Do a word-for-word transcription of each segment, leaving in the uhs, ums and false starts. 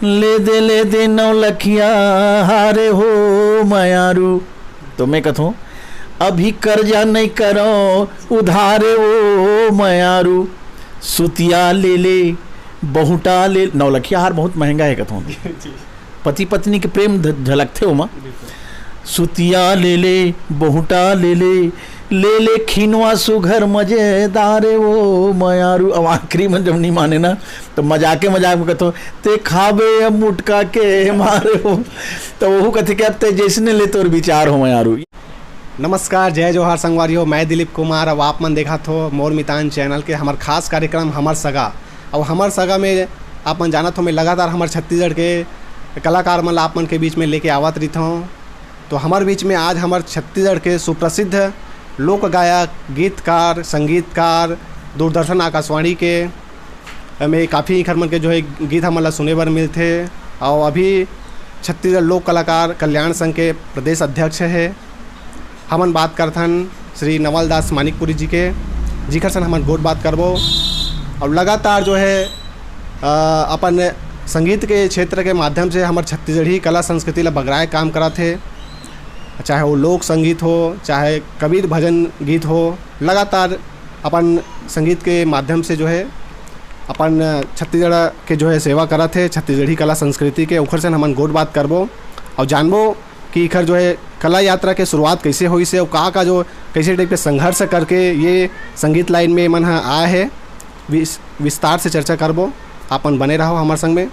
ले दे, ले दे नौलखिया हारे हो मयारू। तो मैं कथों, अभी कर्जा नहीं करो उधारे वो मयारू। सुतिया ले ले, बहुटा ले, नौलखिया हार बहुत महंगा है कथों। पति पत्नी के प्रेम ध-, झलकथे ओमा। सुतिया ले ले, बहुटा ले ले, ले ले खीनवा सुघर मजेदार वो मयारू। अब आखिरी में जब नहीं माने ना, तो मजाके मजाक में कथों, "ते खाबे अब मुटका के मारे हो।" तो वहू कथे कि अब ते जैसने ले तोर विचार हो मयारू। नमस्कार, जय जोहार संगवारी हो, मैं दिलीप कुमार। अब आप मन देखत हो मोर मितान चैनल के हमर खास कार्यक्रम हमर सगा। और हमर सगा में आप मन जानत हो, मैं लगातार हमर छत्तीसगढ़ के कलाकार मन ला आप मन के बीच में लेके आवत रहिथों। तो हमर बीच में आज हमर छत्तीसगढ़ के सुप्रसिद्ध लोक गायक, गीतकार, संगीतकार, दूरदर्शन आकाशवाणी के में काफ़ी इंखर मन के जो है गीत हमन ला सुने बर मिलथे। और अभी छत्तीसगढ़ लोक कलाकार कल्याण संघ के प्रदेश अध्यक्ष है। हमन बात करथन श्री नवल दास मानिकपुरी जी के, जिखर सन हमन गोठ बात करबो। और लगातार जो है, अ, अपन संगीत के क्षेत्र के माध्यम से हमर छत्तीसगढ़ी कला संस्कृति ला बगराए काम करत हे, चाहे वो लोक संगीत हो, चाहे कबीर भजन गीत हो, लगातार अपन संगीत के माध्यम से जो है अपन छत्तीसगढ़ के जो है सेवा करत हे, छत्तीसगढ़ी कला संस्कृति के। उखर से हमन गोठ बात करबो और जानबो कि इखर जो है कला यात्रा के शुरुआत कैसे होइस हे और का का जो कैसे टाइप के संघर्ष करके ये संगीत लाइन में मन ह आए हे। विस-, विस्तार से चर्चा करबो। आप मन बने रहो हमर संग में।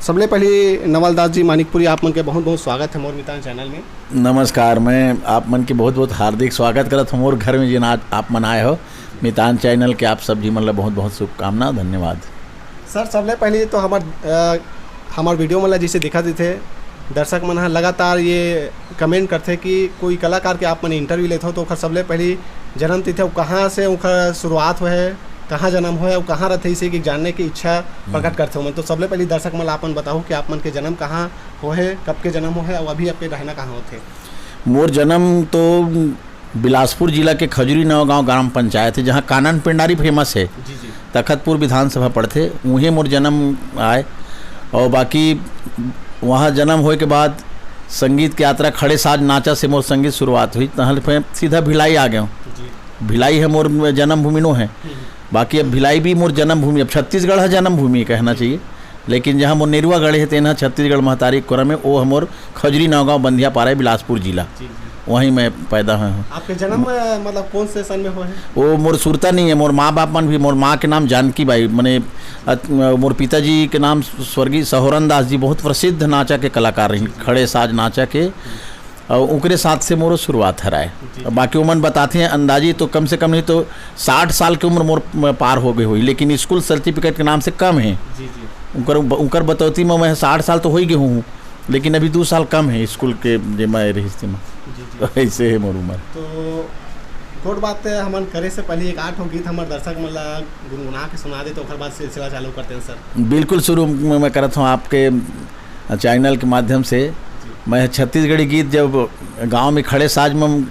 सबले पहली नवल दास जी मानिकपुरी, आप मन के बहुत बहुत स्वागत है मोर मितान चैनल में। नमस्कार, मैं आप मन के बहुत बहुत हार्दिक स्वागत करत हूँ मोर घर में, जिन आज आप मन आए हो। मितान चैनल के आप सब जी मन ला बहुत बहुत शुभकामना, धन्यवाद। सर, सबले पहले तो हमर, अ, हमर वीडियो मन ला जैसे देखत रहिथे, दर्शक मन ह लगातार ये कमेंट करथे कि कोई कलाकार के आप मन इंटरव्यू लेत हो, तो ओखर सबले पहली जन्म तिथि अउ कहाँ से ओखर शुरुआत होए हे, कहाँ जन्म होए हे अउ कहाँ रथे, इसे कि जानने की इच्छा प्रकट करथे ओमन। तो सबले पहली दर्शक मन ला आप मन बताओ कि आप मन के जन्म कहाँ होए हे, कब के जन्म होए हे अउ अभी आपके रहना कहाँ होथे? मोर जन्म तो बिलासपुर जिला के खजुरी नौगांव ग्राम पंचायत है, जहाँ कानन पेंडारी फेमस है, जी, जी। तखतपुर विधानसभा पड़थे, उहें मोर जन्म आए। और बाकी वहाँ जन्म होए के बाद संगीत के यात्रा खड़े साज नाचा से मोर संगीत शुरुआत हुई, तहाँ ले फिर सीधा भिलाई आ गए। जी। भिलाई है मोर जन्मभूमि नो है, हम्म। बाकी अब भिलाई भी मोर जन्मभूमि, अब छत्तीसगढ़ है जन्मभूमि कहना चाहिए। लेकिन जहाँ मोर नेरुआ गढ़े हे, तेन ह छत्तीसगढ़ महतारी कोरा में, वो ह मोर खजुरी नौगांव बंधिया पारा है, बिलासपुर जिला। जी, जी। वहीं मैं पैदा हुए हूँ। आपके जन्म, अ, मतलब कौन से सन में हुआ है? वो मोर सुरता नहीं है। मोर माँ बाप मन भी, मोर माँ के नाम जानकी बाई, मने, अ, मोर पिताजी के नाम स्वर्गीय सहोरन दास जी, बहुत प्रसिद्ध नाचा के कलाकार रहिन, खड़े साज नाचा के। और ओकरे साथ से मोरो शुरुआत हराए। जी, जी। बाकी ओमन बताते हैं अंदाजी तो कम से कम नहीं तो साठ साल की उम्र मोर पार हो गई हुई, लेकिन स्कूल सर्टिफिकेट के नाम से कम है। जी, जी। उनकर, उनकर बतौती में मैं साठ साल तो हो ही गई हूँ, लेकिन अभी दो साल कम है स्कूल के जे मैं रहिस तेमा। जी, जी। तो ऐसे है मोर उम्र। तो गोठ बात हमन करे से पहले एक आठ गो गीत हमर दर्शक मन ला गुनगुना के सुना दे, तो ओकर बाद सिलसिला चालू करते हैं सर। बिल्कुल, शुरू में मैं करत हूँ आपके चैनल के माध्यम से। जी। मैं छत्तीसगढ़ी गीत जब गांव में खड़े साज में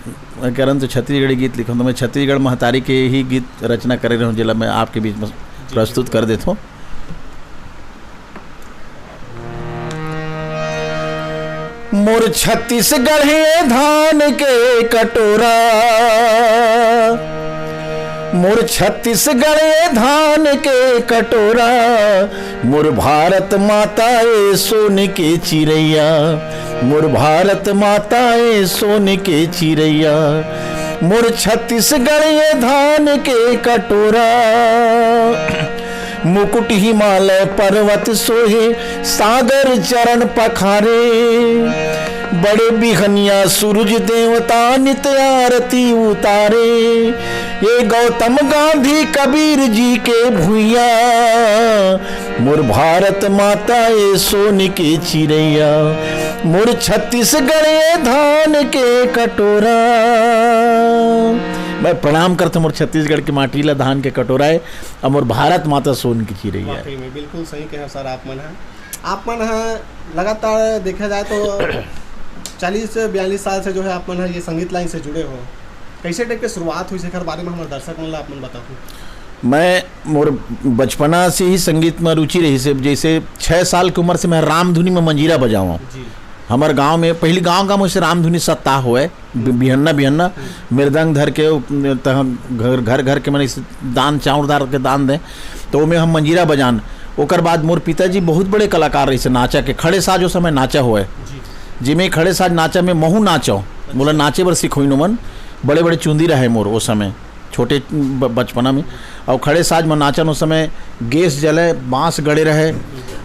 करन तो छत्तीसगढ़ी गीत लिखन, तो मैं छत्तीसगढ़ महतारी के ही गीत रचना करे रहूँ, जिला मैं आपके बीच में जी, प्रस्तुत बिल्कुल। कर देता हूँ। मोर छत्तीसगढ़ हे धान के कटोरा, मोर छत्तीसगढ़ हे धान के कटोरा, मोर भारत माता ए सोन के चिरैया, मोर भारत माता ए सोन के चिरैया, मोर छत्तीसगढ़ हे धान के कटोरा। मुकुट हिमालय पर्वत सोहे, सागर चरण पखारे। बड़े बिहनिया सूरज देवता नित आरती उतारे। ये गौतम गांधी कबीर जी के भुइया, मोर भारत माता ए सोन के चिरैया, मोर छत्तीसगढ़ ए धान के कटोरा। मैं प्रणाम करता हूँ मोर छत्तीसगढ़ के माटी ला, धान के कटोरा है। अउ मोर भारत माता सोन के चिरैया। वाकई में बिल्कुल सही कहे सर आप मन ह। आप मन ह लगातार देखा जाए तो चालीस से बयालीस साल से जो है आप मन ह ये संगीत लाइन से जुड़े हो। कैसे टाइप के शुरुआत हुई, एकर बारे में हमर दर्शक मन ला आप मन बताओ। मैं, मोर बचपना से ही संगीत में रुचि रहिस हे। जैसे छः साल के उम्र से मैं रामधुनी में मंजीरा बजावं। जी। हमर गांव में, पहली गांव गांव में से रामधुनी सत्ता होए, बि-, बिहन्ना बिहन्ना मृदंग धर के, उ, तह घर, घर घर के मन इस दान, चाउर दार के दान दे, तो ओमे हम मंजीरा बजान। ओकर बाद मोर पिताजी बहुत बड़े कलाकार रहिस हे नाचा के, खड़े साज ओ समय नाचा होए, जी। जेमे खड़े साज नाचा में महू नाचो, मोला नाचे बर सिखोइन ओमन। बड़े बड़े चुंदी रहे मोर ओ समय, छोटे ब-, बचपना में। और खड़े साज में नाचन, उस समय गैस जले, बांस गड़े रहे,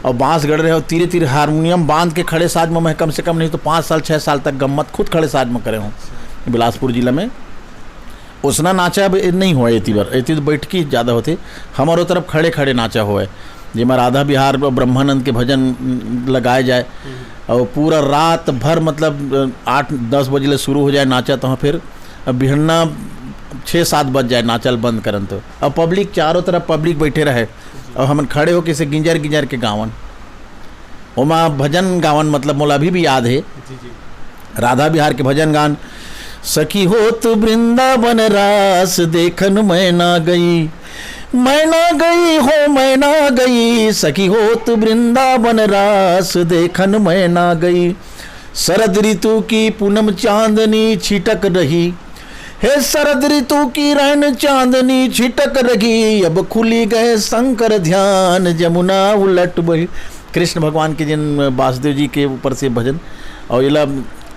और बांस गड़े रहे, और तीरे तीरे हारमोनियम बांध के खड़े साज में मैं कम से कम नहीं तो पाँच साल, छः साल तक गम्मत खुद खड़े साज में करे हूँ, बिलासपुर जिला में। उसना नाचा अब नहीं हुआ एती बर, एती तो बैठकी ज़्यादा होते, हमारो तरफ खड़े खड़े नाचा हुआ है, जेमा राधा बिहार ब्रह्मानंद के भजन लगाए जाए, और पूरा रात भर, मतलब, आठ दस बजे ले शुरू हो जाए नाचा, तो फिर अब बिहन्ना छः सात बज जाए नाचल बंद करन तो। अब पब्लिक, चारों तरफ पब्लिक बैठे रहे, और हमन खड़े होके से गिंजर गिंजर के गावन, ओमा भजन गावन, मतलब, मोला अभी भी याद है। जी, जी। राधा बिहार के भजन गान, सखी होत वृंदावन रास देखन मैना गई, मैना गई हो मैना गई, सखी होत वृंदावन रास देखन मैना गई। शरद ऋतु की पूनम चांदनी छिटक रही, हे शरद ऋतु की रैन चांदनी छिटक रही, अब खुली गए शंकर ध्यान जमुना उलट बही। कृष्ण भगवान के जिन वासुदेव जी के ऊपर से भजन, और इला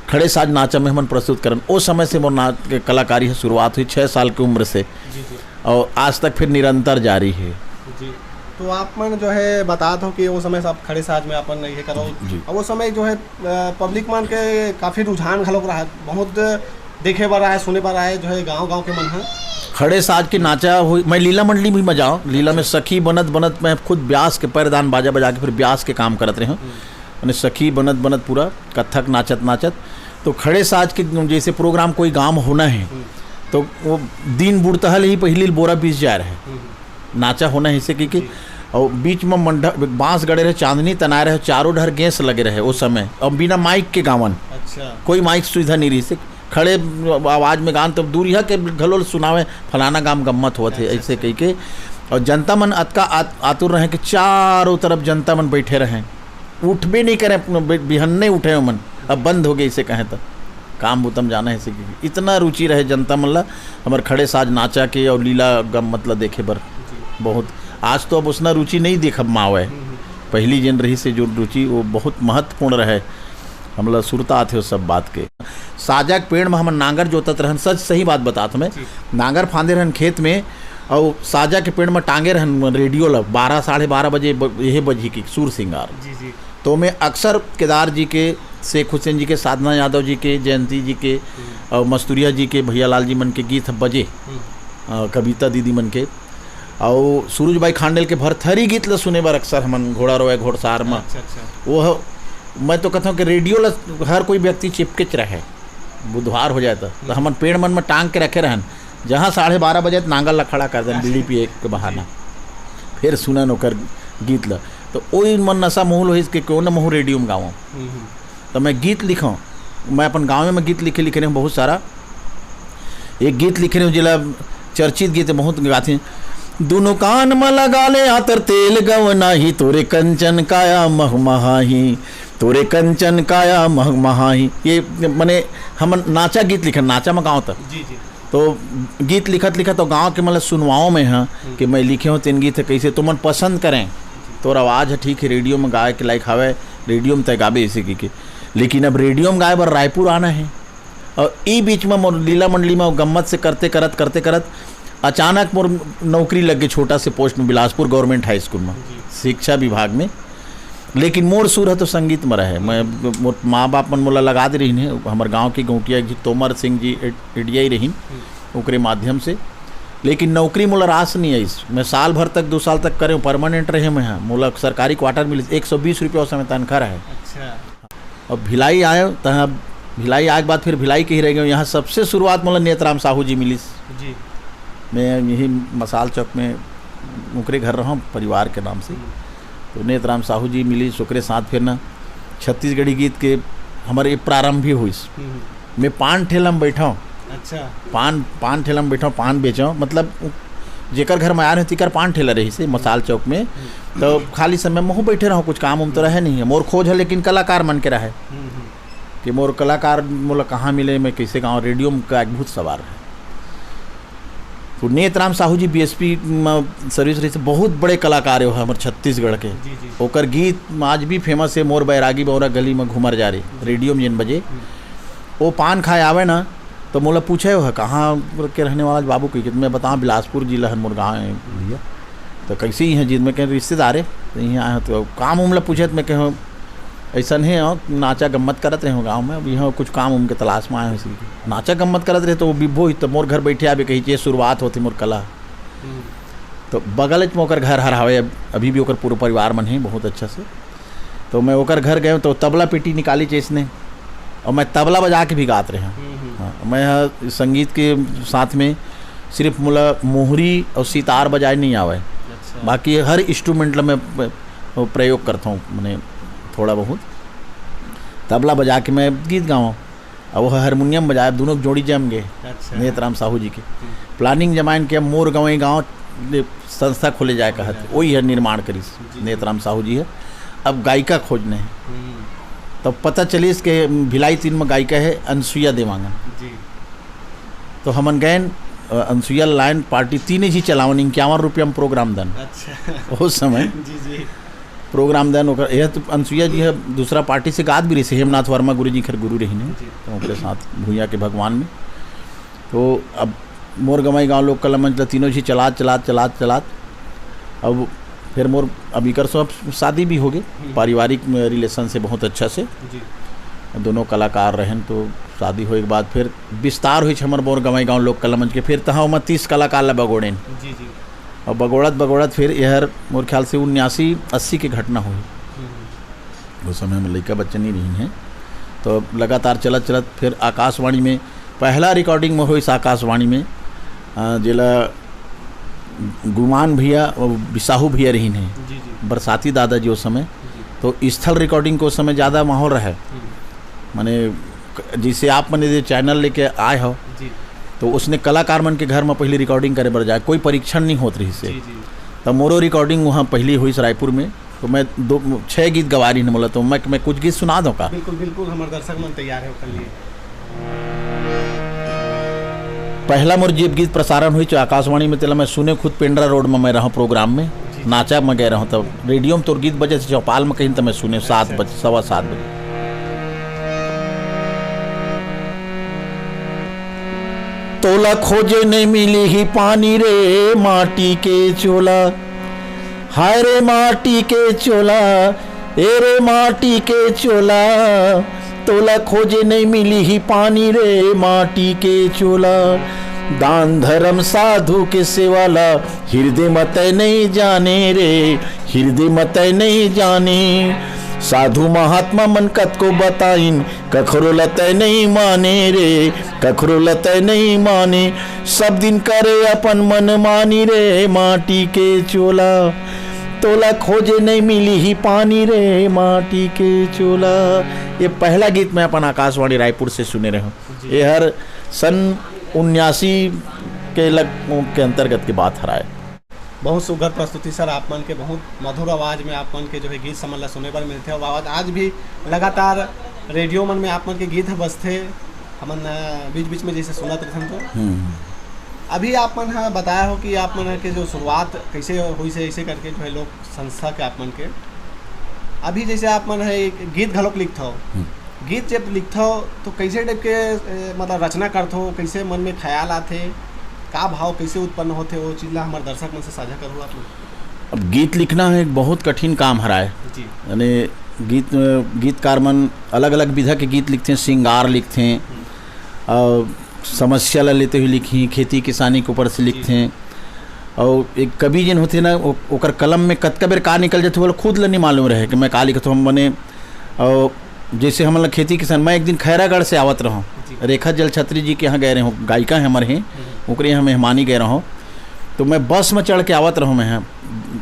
खड़े साज नाचा में हमन प्रस्तुत करन। ओ समय से मोर नाच के कलाकारी ह शुरुआत हुई, छः साल के उम्र से, जी, जी। और आज तक फिर निरंतर जारी है। जी। तो आप मन जो है बतात हो कि वो समय सब खड़े साज में अपन ये करो, जी। और वो समय जो है, अ, पब्लिक मन के काफ़ी रुझान घलोक रहा, बहुत देखे बर आए, सुने बर आए, जो है गांव गांव के मन ह। खड़े साज के नाचा हुई, मैं लीला मंडली भी में जाओ, लीला में सखी बनत बनत मैं खुद ब्यास के पैरदान बाजा बजा के फिर ब्यास के काम करत रहे हूँ। हम्म। माने सखी बनत बनत पूरा कत्थक नाचत नाचत, तो खड़े साज के जैसे प्रोग्राम कोई गांव में होना है, हम्म। तो वो दिन बुड़तहल ही पहिली बोरा बीस जाए रहे। हम्म। नाचा होना है इसे की, की जी। और बीच में मंडा, बांस गड़े रहे, चांदनी तनाए रहे, चारों डहर गैस लगे रहे उस समय, और बिना माइक के गावन। अच्छा। कोई माइक सुविधा नहीं रही से, खड़े आवाज में गान, तब दूरिहा के घलो सुनावे, फलाना गांव गम्मत होत है, अच्छा, ऐसे अच्छा। कह के। और जनता मन अतका आत-, आतुर रहे कि चारों तरफ जनता मन बैठे रहे, उठबे नहीं करे, बि-, बिहन्ने उठे ओमन, अब बंद हो गए इसे कहें तो। काम बुतम जाना है इसे की। इतना रुचि रहे जनता मन ला हमर खड़े साज नाचा के और लीला गम्मत ला देखे बर। जी। बहुत। आज तो अब उसना रुचि नहीं देखब मावे। हम्म, हम्म। पहली जेन रही से जो रुचि, वो बहुत महत्वपूर्ण रहे। हमला सुरता आथे उस सब बात के। साजा के पेड़ में हमन नांगर जोतत रहन, सच सही बात बतात हमें। जी। नांगर फांदे रहन खेत में, और साजा के पेड़ में टांगे रहन रेडियो ला, बारह, साढ़े बारह बजे ब-, यही बजी की सुर सिंगार। जी, जी। तो मैं अक्सर केदार जी के, शेख हुसैन जी के, साधना यादव जी के, जयंती जी के, हम्म। और मस्तुरिया जी के, भैया लाल जी मन के गीत ह बजे, हम्म। अ, कविता दीदी मन के, और सूरज बाई खांडेल के भरथरी गीत ल सुने बर अक्सर हमन घोड़ा रोए घोड़सार म। अच्छा, अच्छा। वो ह-, मैं तो कहता हूँ कि रेडियो ल हर कोई व्यक्ति चिपकेच रहे, बुधवार हो जाए तो, तो हम्म। हमन पेड़ मन में टांग के रखे रहन, जहाँ साढ़े बारह बजे तो नांगल ला खड़ा कर देन, अच्छा। बीड़ी पिए के बहाना, जी। फिर सुनन ओकर गीत ल। तो ओई मन नशा मोहुल होइस के क्यों न महू रेडियो में गावं। हम्म, हम्म। तो मैं गीत लिखों, मैं अपन गाँव में गीत लिखे, लिखे रहे हूँ बहुत सारा। एक गीत लिखे रहे हूँ, जिला चर्चित गीत है, बहुत गाते हैं। "दोनों कान में लगा ले आतर तेल गवना ही, तोरे कंचन काया महमहा ही, तोरे कंचन काया महमहा ही।" ये मने हम नाचा गीत लिखे, नाचा में गाँव तक। जी, जी। तो गीत लिखत लिखत तो गाँव के मतलब सुनवाओ में है हम्म। कि मैं लिखे हूँ तीन गीत है, कैसे तुमन पसंद करें, तोर आवाज़ है ठीक है, रेडियो में गाए के लायक हवे, रेडियो में तय गाबे इसे की के। लेकिन अब रेडियो में गाए बर रायपुर आना है। और ई बीच में मोर लीला मंडली में गम्मत से करते करत, करते करत अचानक मोर नौकरी लग गई छोटा से पोस्ट में बिलासपुर गवर्नमेंट हाई स्कूल में, जी। शिक्षा विभाग में। लेकिन मोर सुर है तो संगीत में रहे। मैं, मोर माँ बाप मन मोला लगा दे रहीन है, हमर गाँव के गौंटिया जी, तोमर सिंह जी एड-, एडिया ही रहीन, हम्म। ओकरे माध्यम से। लेकिन नौकरी मोला रास नहीं आइस। मैं साल भर तक, दो साल तक करे हूँ, परमानेंट रहे मैं, हाँ, मोला सरकारी क्वार्टर मिलिस, एक सौ बीस रुपया उस समय तनखा रहे। अच्छा। अब भिलाई आए, तहाँ भिलाई आए के बाद फिर भिलाई के ही रह गए। यहाँ सबसे शुरुआत मोला नेतराम साहू जी मिलिस। जी। मैं यही मसाल चौक में ओकरे घर रहा परिवार के नाम से। हम्म। तो नेतराम साहू जी मिलिस, ओकरे साथ फिर ना छत्तीसगढ़ी गीत के हमारे प्रारंभ भी हुई। हम्म। मैं पान ठेला में बैठा हूँ। अच्छा। पान, पान ठेला में बैठा हूँ, पान बेचा हूँ, मतलब उ-, जेकर घर में आए रहे, तेकर पान ठेला रहिसे मसाल चौक में। तो खाली समय में हूँ बैठे रहूँ, कुछ काम उम तो रहे नहीं है। मोर खोज है लेकिन कलाकार मन के रहे हम्म, हम्म। कि मोर कलाकार मोला कहाँ मिले, मैं कैसे गाँव। रेडियो में का एक भूत सवार है। तो नेतराम साहू जी बीएसपी म सर्विस रहिसे, बहुत बड़े कलाकार है हमर छत्तीसगढ़ के। जी, जी। ओकर गीत आज भी फेमस है, मोर बैरागी बौरा गली में घूमर जा रही, रेडियो में जिन बजे। हम्म। वो पान खाए आवे ना, तो मोला पूछे, "हो कहाँ के रहने वाला बाबू?" कही कि मैं बताऊँ, "बिलासपुर जिला है, मोर गाँव है भैया।" तो कैसे ही हैं जी? मैं कहें, "रिश्तेदार है।" तो यहाँ आए हैं, तो काम उम ला पूछे, तो मैं कहें, "ऐसा नहीं हो, नाचा गम्मत करत रहे हो गाँव में, अब यहाँ कुछ काम उम के तलाश में आए हो।" इसी नाचा गम्मत करत रहे, तो वो बिब्बो ही, तो मोर घर बैठे आवे कही, "ये शुरुआत होती मोर कला।" हम्म। तो बगल में ओकर घर हर हवे, अब-, अभी भी ओकर पूरा परिवार मन है बहुत अच्छा से। तो मैं ओकर घर गए तो तबला पेटी निकाली चेस ने, और मैं तबला बजा के भी गात रहे। हम्म, हम्म। हाँ, मैं ह-, संगीत के साथ में सिर्फ मोला मोहरी और सितार बजाए नहीं आवे, अच्छा। बाकी हर इंस्ट्रूमेंट ला मैं प-, वो प्रयोग करता हूँ, मैंने थोड़ा बहुत तबला बजा के मैं गीत गाऊँ। अब वो हारमोनियम बजाए, दोनों के जोड़ी जम गए। अच्छा। नेतराम साहू जी के हम्म। प्लानिंग जमाइन के अब मोर गंवई गाँव ले संस्था खोले जाए खोले कहत, जाए। वही है निर्माण करिस जी, जी। नेतराम साहू जी है। अब गायिका खोजने हैं। हम्म। तब पता चलिस के भिलाई तीन में गायिका है अनसुईया देवांगन। जी। तो हमन गए, अ, अनसुईया लाइन पार्टी तीन जी चलावन, इक्यावन रुपया में प्रोग्राम दन। अच्छा। उस समय जी, जी। प्रोग्राम दन ओकर, यह तो अनसुईया जी है, दूसरा पार्टी से गात भी रहिसे, हेमनाथ वर्मा गुरु जी खर गुरु रहिन है, जी। तो ओकरे साथ भुइयां के भगवान में। तो अब मोर गंवई गाँव लोक कला मंच ला तीनों जी चलात, चलात, चलात, चलात, अब फिर मोर, अब इकर सब शादी भी हो गए, हम्म। पारिवारिक रिलेशन से बहुत अच्छा से। जी। दोनों कलाकार रहन, तो शादी होए के बाद फिर विस्तार हुई हमर मोर गंवई गाँव लोक कला मंच के, फिर तहाँ ओमा तीस कलाकार ला बगोड़ेन। जी, जी। और बगोड़त, बगोड़त फिर यहर मोर ख्याल से उन्यासी अस्सी के घटना हुई। हम्म। उस समय हम लइका बच्चा नहीं रही हैं, तो लगातार चलत, चलत फिर आकाशवाणी में पहला रिकॉर्डिंग में हुई, आकाशवाणी में, अ, जेला गुमान भैया और बिसाहू भैया रहीन हैं, जी, जी। बरसाती दादा जी उस समय, जी। तो स्थल रिकॉर्डिंग के उस समय ज़्यादा माहौल रहे। हम्म। माने, क-, जैसे आप मने जे चैनल लेके आए हो, जी। तो उसने कलाकार मन के घर में पहले रिकॉर्डिंग करे बर जाए, कोई परीक्षण नहीं होत रहिसे। जी, जी। तब मोरो रिकॉर्डिंग वहाँ पहली हुई रायपुर में, तो मैं दो, छह गीत गवा रही ने बोला, तो मैं, मैं कुछ गीत सुना दूँ का? बिल्कुल, बिल्कुल, हमारे दर्शक मन तैयार है ओकर लिए। पहला मोर जीप गीत प्रसारण हुई, जो आकाशवाणी में, तेला मैं सुने खुद पेंड्रा रोड में मैं रहा प्रोग्राम में, जी। नाचा में गए रहा, तब रेडियो में तोर गीत बजे से चौपाल में कहीं, तो मैं सुने सात बजे, सवा सात बजे। तोला खोजे नहीं मिली ही पानी रे माटी के चोला, हाय रे माटी के चोला, ए रे माटी के चोला, तोला खोजे नहीं मिली ही पानी रे माटी के चोला। दान धर्म साधु के सेवा ला, हृदय म तय नहीं जाने रे, हृदय म तय नहीं जाने। साधु महात्मा मन कतको बताइन, कखरो ल तय नहीं माने रे, कखरो ल तय नहीं माने। सब दिन करे अपन मन मानी रे, माटी के चोला। तोला खोजे नहीं मिली ही पानी रे, माटी के चोला। ये पहला गीत मैं अपन आकाशवाणी रायपुर से सुने रहे हूँ। जी। ये हर सन उन्यासी के लग, के अंतर्गत की बात हराए। बहुत सुघर प्रस्तुति सर, आप मन के बहुत मधुर आवाज में आप मन के जो है गीत समन ला सुने बर मिलथे, और आवाज आज भी लगातार रेडियो मन में आप मन के गीत ह बजथे, हमन, अ, बीच-बीच में जैसे सुनत रथन तो। हम्म। अभी आप मन ह बताया हो कि आप मन के जो शुरुआत कैसे होइस हे, ऐसे करके जो है लोक संस्था के आप मन के। अभी जैसे आप मन ह एक गीत घलोक लिखथव, हम्म। गीत जब लिखथव तो कैसे टाइप के, ए, मतलब रचना करथव, कैसे मन में ख्याल आथे, का भाव कैसे उत्पन्न होथे, वो चीज ला हमर दर्शक मन से साझा करहु आप लोग। अब गीत लिखना है एक बहुत कठिन काम हराए। जी। यानी गीत, गीतकार मन अलग-अलग विधा के गीत लिखथे, श्रृंगार लिखथे, हम्म। और समस्या ला लेते हुए लिखही, खेती किसानी के ऊपर से जी। लिखथे। और एक कवि जिन होथे ना, ओ-, ओकर कलम में कतका बेर का निकल जाथे, वो खुद ला नहीं मालूम रहे कि मैं का लिखत हूँ। मने, और जैसे हमन ला खेती किसान, मैं एक दिन खैरागढ़ से आवत रहूँ, जी। रेखा जलछत्री जी के यहाँ गए रहूँ, गायिका है हमर ही, हम्म। ओकरे यहाँ मेहमानी गए रहूँ, तो मैं बस में चढ़ के आवत रहूँ मैं,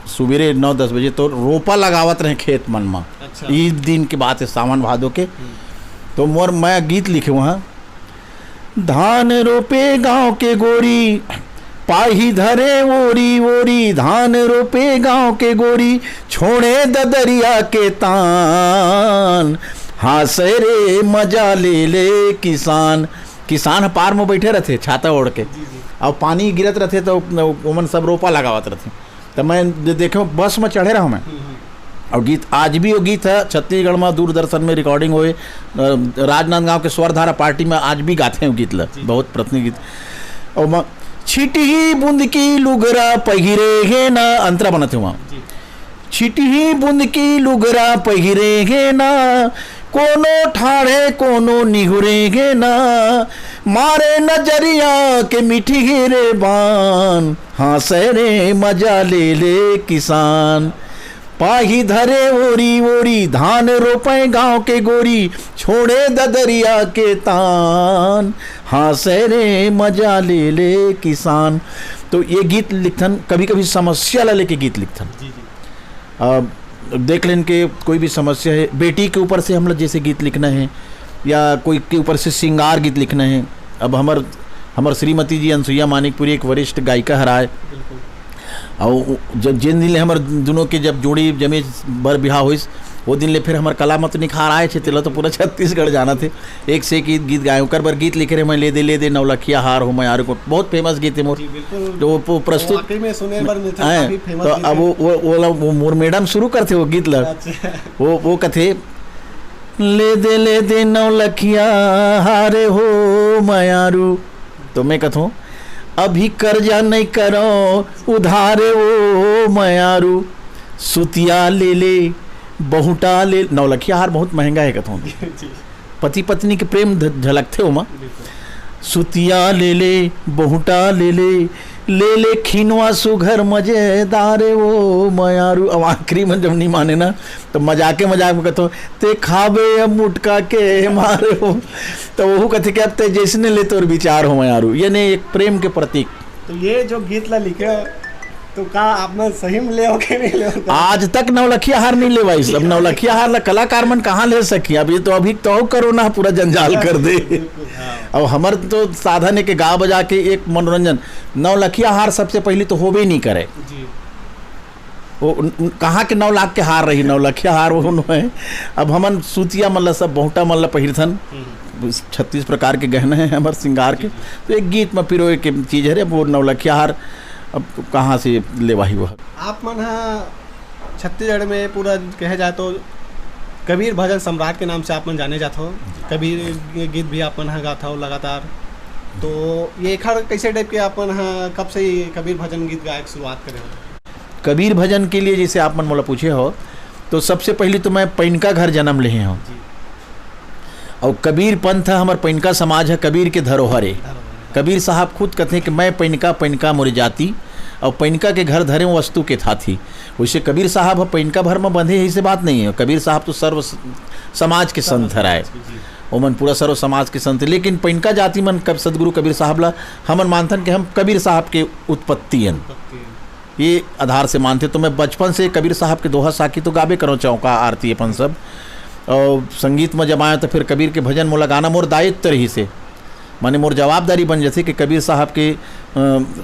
सुबेरे नौ दस बजे, तो रोपा लगावत रहे खेत मन में। अच्छा। ई दिन के बात है, सावन भादो के। हम्म। तो मोर, मैं गीत लिखे वहाँ, धान रोपे गांव के गोरी, पाही धरे ओरी ओरी, धान रोपे गांव के गोरी, छोड़े ददरिया के तान। हाँसे रे मजा ले ले किसान। किसान ह पार में बैठे रहथे छाता ओढ़ के, जी, जी। और पानी गिरत रहथे तो ओमन सब रोपा लगावत रहथे। तो मैं दे-, देखे बस में चढ़े रहा मैं, हम्म, हम्म। और गीत आज भी, वो गीत है छत्तीसगढ़ में दूरदर्शन में रिकॉर्डिंग हुए, अ, राजनांदगांव के स्वर धारा पार्टी में आज भी गाते हैं वो गीत ल, जी। बहुत प्राचीन गीत। और म-, छिटही बूंद की लुगरा पहिरे हे ना, अंतरा बनत हे वहाँ। जी। छिटही बूंद की लुगरा पहिरे हे ना, कोनो ठाढ़े कोनो निहुरे हे ना, मारे नजरिया के मिठी रे बान, हाँसे रे मजा ले ले किसान। पाही धरे ओरी ओरी, धान रोपे गांव के गोरी, छोड़े ददरिया के तान, हाँसे रे मजा ले ले किसान। तो ये गीत लिखथन, कभी कभी समस्या ला लेके गीत लिखथन। जी, जी। अ, देख लेन के कोई भी समस्या है, बेटी के ऊपर से हमला जैसे गीत लिखना है या कोई के ऊपर से श्रृंगार गीत लिखना है। अब हमर, हमर श्रीमती जी अनसुईया मानिकपुरी एक वरिष्ठ गायिका हराय। बिल्कुल। और उ-, जब जिन दिन ले हमर दोनों के जब जोड़ी जमे बर बिहाव होइस, वो दिन ले फिर हमर कला मत निखार आए छे, तेला तो पूरा छत्तीसगढ़ जाना थे। एक से एक गीत, गीत गाए, ओकर बर गीत लिखे रहे मैं, ले दे, ले दे नौलखिया हार हो मयारू को, बहुत फेमस गीत है मोर। जी, बिल्कुल। जो वो, वो प्रस्तुत वाकई में सुने बर मिलथे, हैं, काफी फेमस तो गीत अब है। वो, वो, वो, ला-, वो मोर मैडम शुरू करथे वो गीत ला। अच्छा। वो, वो कथे, ले दे, ले दे नौलखिया हारे हो मयारू। तो मैं कथों, अभी कर्जा नहीं करो उधारे ओ मयारू, सुतिया ले ले, बहुटा ले, नौलखिया हार बहुत महंगा है कथों। जी। पति पत्नी के प्रेम ध-, झलकथे ओमा। बिल्कुल। सुतिया ले ले, बहुटा ले ले, ले ले खिनवा सुघर मजेदार ओ मयारू। अब आखिरी में जब नहीं माने ना, तो मजाके मजाक में कथों, "ते खाबे अब मुटका के मारे हो।" तो वहू कथे कि अब ते जैसने ले तोर विचार हो मयारू, यानी एक प्रेम के प्रतीक। तो ये जो गीत ला लिखे, तो का आप मन सही में ले हो कि नहीं ले हो? आज तक नौलखिया हार नहीं लेवाइस। अब नौलखिया हार ला कलाकार मन कहाँ ले सकी? अब ये तो अभी तो कोरोना पूरा जंजाल कर दे। बिल्कुल, हाँ। अब हमर तो साधन है कि गा बजा के एक मनोरंजन। नौलखिया हार सबसे पहली तो होबे नहीं करे। जी। वो उन, उन, कहाँ के नौ लाख के हार रही, नौलखिया हार वो उन्हों है। अब हमन सूतिया मन ला, सब बहुटा मन ला पहिरथन, हम्म। छत्तीस प्रकार के गहना है हमर श्रृंगार के। जी, जी। तो एक गीत में पिरोए के चीज है रे, वो नौलखिया हार अब कहाँ से लेवाही वो? आप मन हा छत्तीसगढ़ में पूरा कहे जाए तो कबीर भजन सम्राट के नाम से आप मन जाने जात हो। जी। कबीर गीत भी आप मन हा गात हो लगातार। तो ये एखर कैसे टाइप के आप मन हा कब से ये कबीर भजन गीत गाए के शुरुआत करे हो? कबीर भजन के लिए जैसे आप मन मोला पूछे हो, तो सबसे पहले तो मैं पैनका घर जन्म लेहे हो। जी। और कबीर पंथ ह, हमर पैनका समाज है, कबीर के धरोहर है। धरोहर है। कबीर साहब खुद कहते हैं कि मैं पैनका, पैनका मोरे जाति, और पैनका के घर धरे वस्तु के थाथी। वैसे कबीर साहब ह पैनका भर में बंधे है, ऐसे बात नहीं है। कबीर साहब तो सर्व स-, समाज के संत हराए। जी। ओमन पूरा सर्व समाज के संत, लेकिन पैनका जाति मन कब सदगुरु कबीर साहब ला हमन मानथन कि हम कबीर साहब के उत्पत्ति हन। उत्पत्ति हन। ये आधार से मानथे। तो मैं बचपन से कबीर साहब के दोहा साखी तो गाबे करो, चौका आरती अपन सब। और संगीत में जब आया तो फिर कबीर के भजन मोला गाना मोर दायित्व रही से, माने मोर जवाबदारी बन जथे कि कबीर साहब के, अ,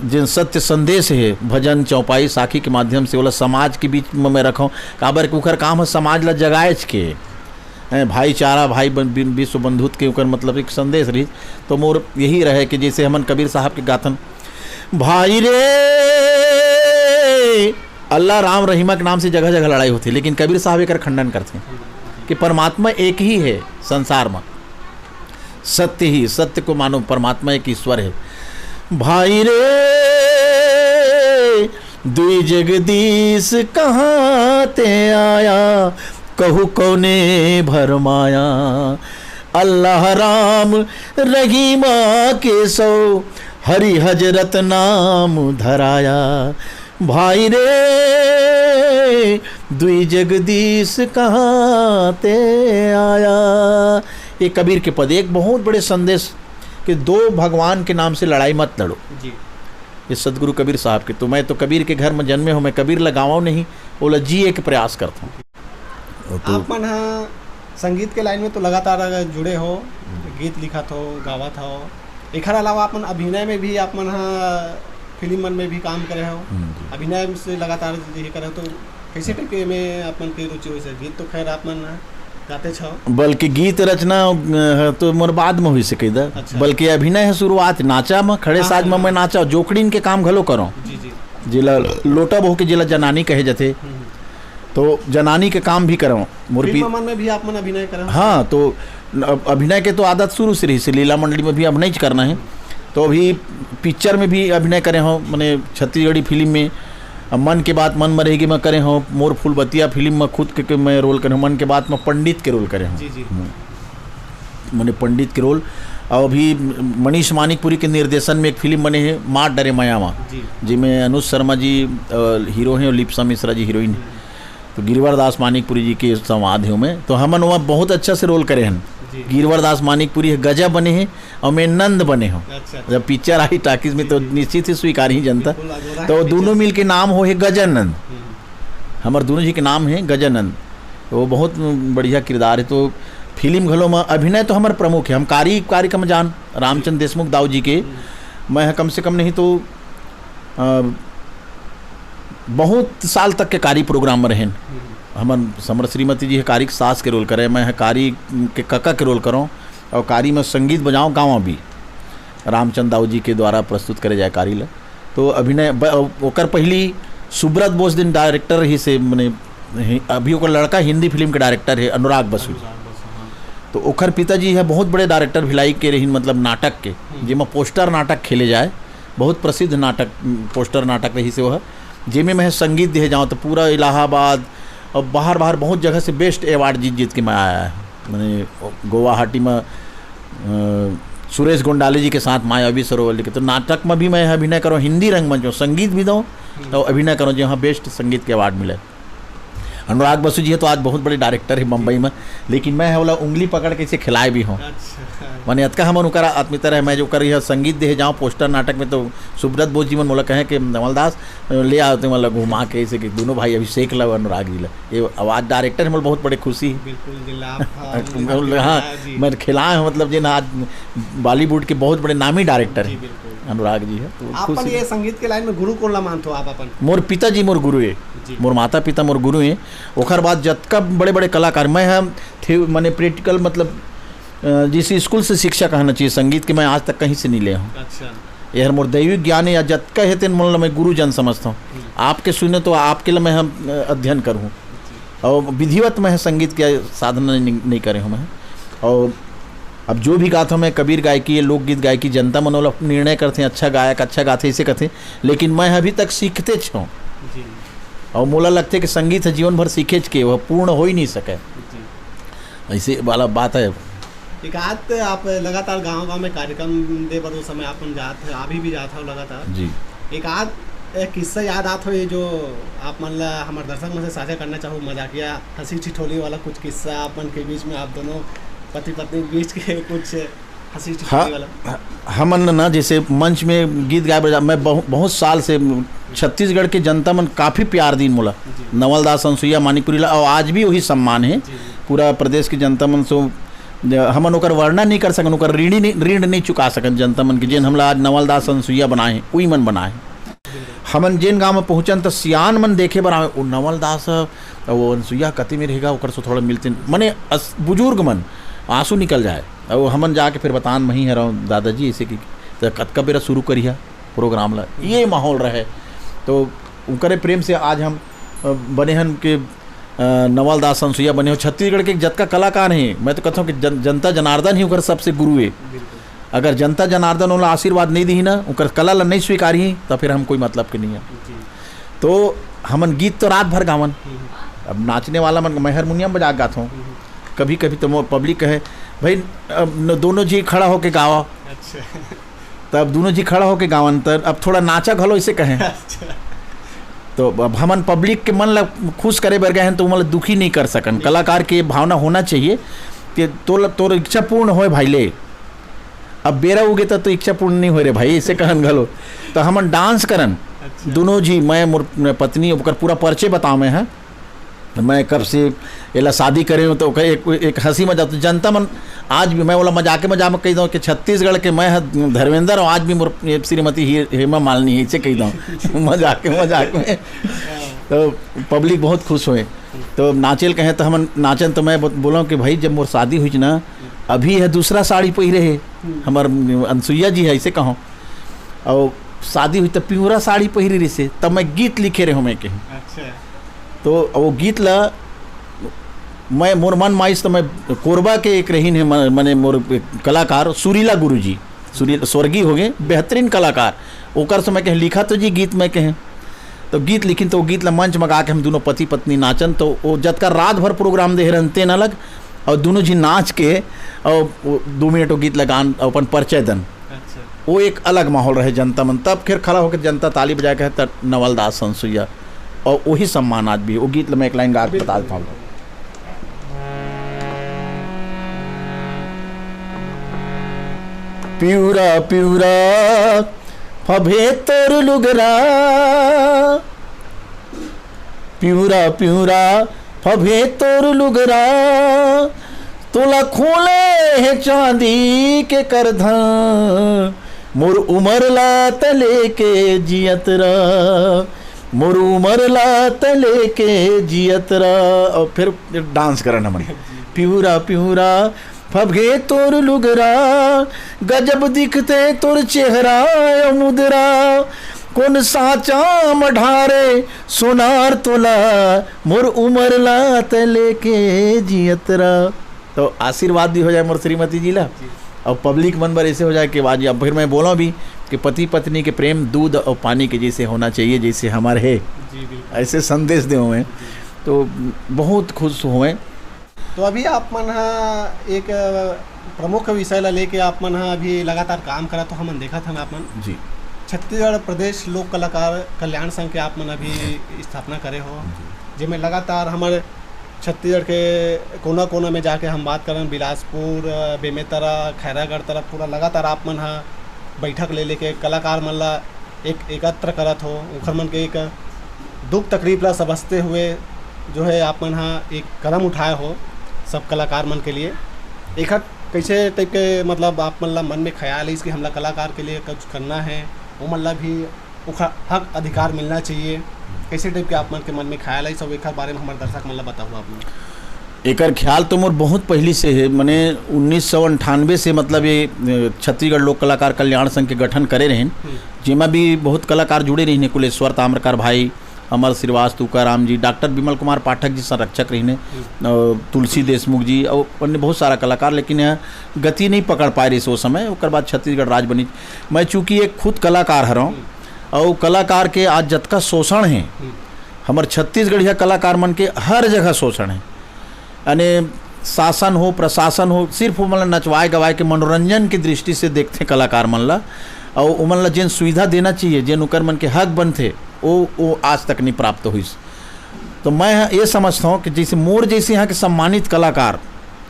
जिन सत्य संदेश है भजन चौपाई साखी के माध्यम से ओला समाज के बीच में मैं रखों। काबर के उखर काम है समाज ला जगाएच के, हैं, भाईचारा, भाई बन-, बिन-, विश्व बंधुत्व के उकर मतलब एक संदेश रही। तो मोर यही रहे कि जैसे हमन कबीर साहब के गाथन, भाई रे, अल्लाह राम रहीमा के नाम से जगह जगह लड़ाई होती, लेकिन कबीर साहब एकर खंडन करते कि परमात्मा एक ही है संसार में, सत्य ही सत्य को मानो, परमात्मा एक ईश्वर है। भाई रे, दुई जगदीश कहाँ ते आया, कहू कौने भरमाया। अल्लाह राम रहीमा के सौ, हरि हजरत नाम धराया। भाई रे, दुई जगदीश कहाँ ते आया। ये कबीर के पद, एक बहुत बड़े संदेश कि दो भगवान के नाम से लड़ाई मत लड़ो। जी। ये सदगुरु कबीर साहब के। तो मैं तो कबीर के घर में जन्मे हूँ, मैं कबीर लगावा नहीं, ओला जिए के प्रयास करता हूँ। तो आप मन हा संगीत के लाइन में तो लगातार जुड़े हो, हम्म। गीत लिखत हो, गावत हो, एखर अलावा आप मन अभिनय में भी आप मन हा फिल्म मन में भी काम करे हो, हम्म, जी। अभिनय से लगातार ये करे हो, तो कैसे टाइप के में आप मन के रुचि होइस? गीत तो खैर आप मन गाते छो। बल्कि गीत रचना, अ, तो मोर बाद में होइस कहिदा। अच्छा। बल्कि अभिनय है शुरुआत, नाचा में, खड़े हाँ, साज में हाँ। मैं नाचा, जोकड़िन के काम घलो करो। जी, जी। जेला लोटा बहू के जेला जनानी कहे जाथे। हम्म, हम्म। तो जनानी के काम भी करो। मोर फिल्म पी- मन में भी आप मन अभिनय करे हो? हाँ, तो न-, अब अभिनय के तो आदत शुरू से रहिस, लीला मंडली में भी अभिनय च करना है। तो अभी पिक्चर में भी अभिनय करे हो, माने छत्तीसगढ़ी फिल्म में, अ, मन के बात मन में रहेगी में करे हो, मोर फूलबतिया फिल्म में खुद के, के मैं रोल करे हो, मन के बात में पंडित के रोल करे हो। जी, जी। हम्म। माने पंडित के रोल। और अभी मनीष मानिकपुरी के निर्देशन में एक फिल्म बने है, मार डरे मया मा, जी। जिसमें अनुज शर्मा जी, अ, हीरो हैं और लिप्सा मिश्रा जी हीरोइन हैं। हम्म। तो गिरवर दास मानिकपुरी जी के संवाद है ओमे, तो हमन वहाँ बहुत अच्छा से रोल करे हन। जी। गिरवर दास मानिकपुरी है गजा बने हैं और मैं नंद बने हो। अच्छा, अच्छा। जब पिक्चर आई टाकीज में तो जी, जी। निश्चित ही स्वीकार ही जनता। बिल्कुल, अजोरा तो है दोनों पिक्चर। मिल के नाम हो है गजानंद। हम्म। हमर दोनों जी के नाम है गजानंद। तो बहुत बढ़िया किरदार है। तो फिल्म घलो में अभिनय तो हमर प्रमुख है। हम कारी कार्यक्रम जान रामचंद्र देशमुख दाऊ जी के, हम्म। मैं ह कम से कम नहीं तो, अ, बहुत साल तक के कारी प्रोग्राम में रहेन। हम्म। हमर, हमर श्रीमती जी ह कारी के सास के रोल करे, मैं ह कारी के कका के रोल करो और कारी में संगीत बजाओ गाँव भी रामचंद दाऊ जी के द्वारा प्रस्तुत करे जाए कारी ला। तो अभिनय ब-, ओकर पहली सुब्रत बोस दिन डायरेक्टर ही से, मने, हि-, अभी ओकर लड़का हिंदी फिल्म के डायरेक्टर है अनुराग बसु। अनुराग बसु, हाँ। तो ओकर पिताजी है बहुत बड़े डायरेक्टर भिलाई के रहिन, मतलब नाटक के, हम्म। जेमा पोस्टर नाटक खेले जाए, बहुत प्रसिद्ध नाटक, पोस्टर नाटक रही से वह, जेमे मैं संगीत दे जाऊँ तो पूरा इलाहाबाद और बाहर, बाहर बहुत जगह से बेस्ट अवार्ड जीत, जीत के मैं आया है। मैंने गुवाहाटी में, अ, सुरेश गोंडाले जी के साथ मायावी सरोवर लिखे, तो नाटक में भी मैं अभिनय करो, हिंदी रंगमंच में संगीत भी दो, हम्म। तो अभिनय करो, जो हाँ बेस्ट संगीत के अवार्ड मिले। अनुराग बसु जी है तो आज बहुत बड़े डायरेक्टर है बम्बई में, लेकिन मैं है वाला उंगली पकड़ के इसे खिलाए भी हूँ। अच्छा। माने अतका हमन ओकर आत्मीयता रहे, मैं जो कर यह संगीत दे जाऊँ पोस्टर नाटक में, तो सुब्रत बोस जी मन मोला कहे कि नवलदास, ले आओ तुम वाला घुमा के, इसे कि दोनों भाई अभिषेक ला अनुराग जी ला, ये आवाज डायरेक्टर है, मोला बहुत बड़े खुशी है। बिल्कुल, जिला आप, हाँ, हाँ, उंगली पकड़ के खिलाए, जी। मैं खिलाए हूँ, मतलब जिन आज बॉलीवुड के बहुत बड़े नामी डायरेक्टर जी, हैं, बिल्कुल। अनुराग जी है, तो आप खुशी अपन है। ये संगीत के लाइन में गुरु कोन ला मानथो आप अपन? मोर पिताजी मोर गुरु है, जी। मोर माता पिता मोर गुरु हैं। ओकर बाद जतका बड़े-बड़े कलाकार, मैं ह थे-, माने प्रैक्टिकल, मतलब, अ, जिस स्कूल से शिक्षा कहना चाहिए संगीत के, मैं आज तक कहीं से नहीं ले हूँ। अच्छा। ये हर मोर दैविक ज्ञान है या जतका है तेन मन ल मैं गुरुजन समझता हूँ। हम्म। आपके सुने तो आपके लिए मैं हम, अ, अध्ययन करूँ। जी। और विधिवत मैं संगीत के साधना नहीं, नहीं करे हूँ मैं। और अब जो भी गाता हूँ मैं, कबीर गायकी, लोकगीत गायकी, जनता मन ओला निर्णय करते हैं, अच्छा गायक, अच्छा गाते, इसे कहते हैं। लेकिन मैं अभी तक सीखते छ हूँ। जी। और मोला लगथे कि संगीत ह जीवन भर सीखेच के, वह पूर्ण हो ही नहीं सके। जी। ऐसे वाला बात है। एक आध आप लगातार गांव-गांव में कार्यक्रम दे बर, उस समय आप मन जात है, अभी भी जात हो लगातार। जी। एक आध, एक किस्सा याद आत हो, ये जो आप मन ला हमर दर्शक मन से साझा करना चाहो, मजाकिया, हंसी ठिठोली वाला कुछ किस्सा आप मन के बीच में, आप दोनों पति पत्नी के बीच के कुछ हंसी ठिठोली हाँ, वाला? ह-, हमन ना जैसे मंच में गीत गाए बर जा-, मैं बहु-, बहुत साल से छत्तीसगढ़ के जनता मन काफ़ी प्यार दीन मोला। जी। नवल दास अंसुइया मानिकपुरी ला, और आज भी वही सम्मान है। जी, जी। पूरा प्रदेश के जनता मन से, ज-, हमन ओकर वर्णन नहीं कर सकन, ओकर ऋणी नहीं, ऋण नहीं चुका सकन जनता मन के, जेन हमला आज नवल दास अंसुइया बनाए हैं, उही मन बनाए हैं। हमन जेन गांव में पहुंचन त सियान मन देखे बर आवे, "ओ नवल दास ह, वो अंसुइया कति में रहेगा, ओकर से थोड़ा मिलते हैं।" मने अस-, बुजुर्ग मन, आंसू निकल जाए। और हमन जाके फिर बतान, "मही हरव दादाजी, ऐसे कि त कतका बेरा शुरू करिहा प्रोग्राम ला?" ये माहौल रहे। तो उनकरे प्रेम से आज हम, अ, बने हन के, अ, नवल दास अंसुइया बने हो। छत्तीसगढ़ के जतका कलाकार हैं, मैं तो कहता हूँ कि जन-, जनता जनार्दन ही ओकर सबसे गुरु है। बिल्कुल। अगर जनता जनार्दन ओला आशीर्वाद नहीं दी ना, ओकर कला ला नहीं स्वीकारी, तो फिर हम कोई मतलब के नहीं है। जी। तो हमन गीत तो रात भर गावन। हम्म। अब नाचने वाला मन, मैं हारमोनियम बजा के गाता हूँ। हम्म। कभी-कभी तो मोर पब्लिक कहे, "भाई, अब न-, दोनों जी खड़ा होके गावा।" अच्छा। तब दोनों जी खड़ा होके गावन, तब अब थोड़ा नाचा घलो इसे कहें। अच्छा। तो अब हमन पब्लिक के मन ला खुश करे बर गए हैं, तो ओमन ला दुखी नहीं कर सकन। नहीं। कलाकार के भावना होना चाहिए कि तोर, तोर इच्छा पूर्ण होए भाई ले। अब बेरा उगे त तो इच्छा पूर्ण नहीं होए रे भाई, इसे कहन घलो। तो हमन डांस करन। अच्छा। दोनों जी, मैं, मोर पत्नी, ओकर पूरा परिचय बताओ मैं, हाँ। मैं कब से एला शादी करे हूँ, तो ओकर एक, एक हंसी मजाक, तो जनता मन आज भी, मैं ओला मजाके मजाक में कह दूँ कि छत्तीसगढ़ के मैं ह धर्मेंद्र हूँ, आज भी मोर ये श्रीमती ही-, हेमा मालिनी है, इसे कह दूँ मजाक के मजाक में। तो पब्लिक बहुत खुश हुए। तो नाचेल कहे तो हम नाचन, तो मैं बो-, बोला कि भाई, जब मोर शादी हुई ना, अभी है दूसरा साड़ी पहिरे है, हमार अनसुईया जी है, ऐसे कहो, और शादी हुई तब पिंवरा साड़ी पहिरी रहिसे, तब मैं गीत लिखे रहे हूँ मैं के। अच्छा। तो वो गीत ला मैं, मोर मन माइस, तो मैं कोरबा के एक रहीन है, म-, मने मोर कलाकार सुरीला गुरुजी, सुरीला स्वर्गीय हो गए, बेहतरीन कलाकार, ओकर से मैं कहे लिखा तो जी गीत मैं कहे। तो गीत लिखिन, तो वो गीत ला मंच में गा के हम दोनों पति पत्नी नाचन, तो वो जतका रात भर प्रोग्राम दे रहन तेन अलग, और दोनों जी नाच के, और वो दो मिनट वो गीत लगान, अपन परिचय दन। अच्छा। वो एक अलग माहौल रहे जनता मन। तब फिर खड़ा होकर जनता ताली बजा के है, तब नवल दास संसुईया, और वही सम्मान आज भी। वो गीत ला मैं एक लाइन गा के बता देता हूँ। पिउरा पिउरा फभे तोर लुगरा, पिउरा पिउरा फभे तोर लुगरा, तोला खोले हे चांदी के करधन, मोर उमर ला त लेके जियत रह, मोर उमर ला त लेके जियत रह। और फिर डांस करन हमन, पिउरा पिउरा फभे तोर लुगरा, गजब दिखते तोर चेहरा अउ मुद्रा, कोन साचा मढ़ारे सोनार तोला, मोर उमर ला त लेके जियत रह। तो आशीर्वाद भी हो जाए मोर श्रीमती जी ला, और पब्लिक मन बर ऐसे हो जाए कि वाह जी। अब फिर मैं बोला भी कि पति पत्नी के प्रेम दूध और पानी के जैसे होना चाहिए, जैसे हमारे है, जी, बिल्कुल। ऐसे संदेश दे हुए। तो बहुत खुश हुए। तो अभी आप मन ह एक प्रमुख विषय ला लेके आप मन ह अभी लगातार काम करत हो, हमन देखत हन आप मन जी। छत्तीसगढ़ प्रदेश लोक कलाकार कल्याण संघ के आप मन अभी स्थापना करे हो, जेमे लगातार हमर छत्तीसगढ़ के कोना कोना में जाके हम बात करन, बिलासपुर, बेमेतरा, खैरागढ़ तरफ पूरा लगातार आप मन ह बैठक ले लेके कलाकार मन ला एक एकत्र करत हो, ओखर मन के एक दुख तकलीफ ला समझते हुए जो है आप मन ह एक कदम उठाए हो सब कलाकार मन के लिए। एखर कैसे टाइप के, मतलब, आप मन ला मन में ख्याल है कि हमला कलाकार के लिए कुछ करना है, वो मन ला भी ओखर हक अधिकार मिलना चाहिए, कैसे टाइप के आप मन के मन में ख्याल है, सब एखर बारे में हमारे दर्शक मन ला बताओ आप लोग। एकर ख्याल तो मोर बहुत पहली से है, मने उन्नीस सौ अंठानवे से, मतलब, ये अ, छत्तीसगढ़ लोक कलाकार कल्याण संघ के गठन करे रहिन, जेमा भी बहुत कलाकार जुड़े रहिन, कुलेश्वर ताम्रकार भाई, अमर श्रीवास, तुकाराम जी, डॉक्टर विमल कुमार पाठक जी संरक्षक रहिने, अ, तुलसी देशमुख जी और अन्य बहुत सारा कलाकार, लेकिन यह गति नहीं पकड़ पाए रहिस वो समय। ओकर बाद छत्तीसगढ़ राज बनी। मैं चूँकि एक खुद कलाकार हरौं और कलाकार के आज जतका शोषण है, हमर छत्तीसगढ़िया कलाकार मन के हर जगह शोषण है। यानी शासन हो, प्रशासन हो, सिर्फ ओमन ला नचवाए गवाए के मनोरंजन की दृष्टि से देखथे कलाकार मन ला, और ओमन ला जेन सुविधा देना चाहिए, जेन ओकर मन के हक बनथे, वो, वो आज तक नहीं प्राप्त होइस। तो मैं ये समझता हूँ कि जैसे मोर जैसे यहाँ के सम्मानित कलाकार,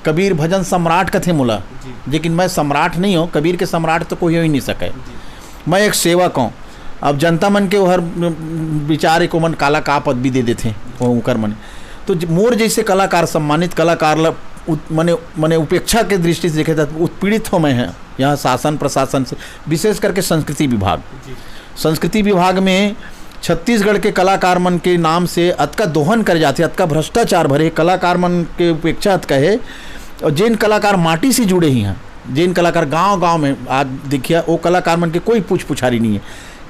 कबीर भजन सम्राट कथे मोला, जी। लेकिन मैं सम्राट नहीं हूँ, कबीर के सम्राट तो कोई हो ही नहीं सके। जी। मैं एक सेवक हूँ। अब जनता मन के ओहर विचार एक ओमन काला का पदवी दे देथे, वो उनकर मन। तो ज-, मोर जैसे कलाकार, सम्मानित कलाकार ला उत-, मने, मने उपेक्षा के दृष्टि से देखे त उत्पीड़ित हो मैं है यहाँ शासन प्रशासन से, विशेष करके संस्कृति विभाग। जी। संस्कृति विभाग में छत्तीसगढ़ के कलाकार मन के नाम से अतका दोहन करे जाथे, अतका भ्रष्टाचार भरे, कलाकार मन के उपेक्षा अतका है। और जेन कलाकार माटी से जुड़े ही हैं, जेन कलाकार गांव गांव में आज देखिए, वो कलाकार मन के कोई पूछ पुछारी नहीं है।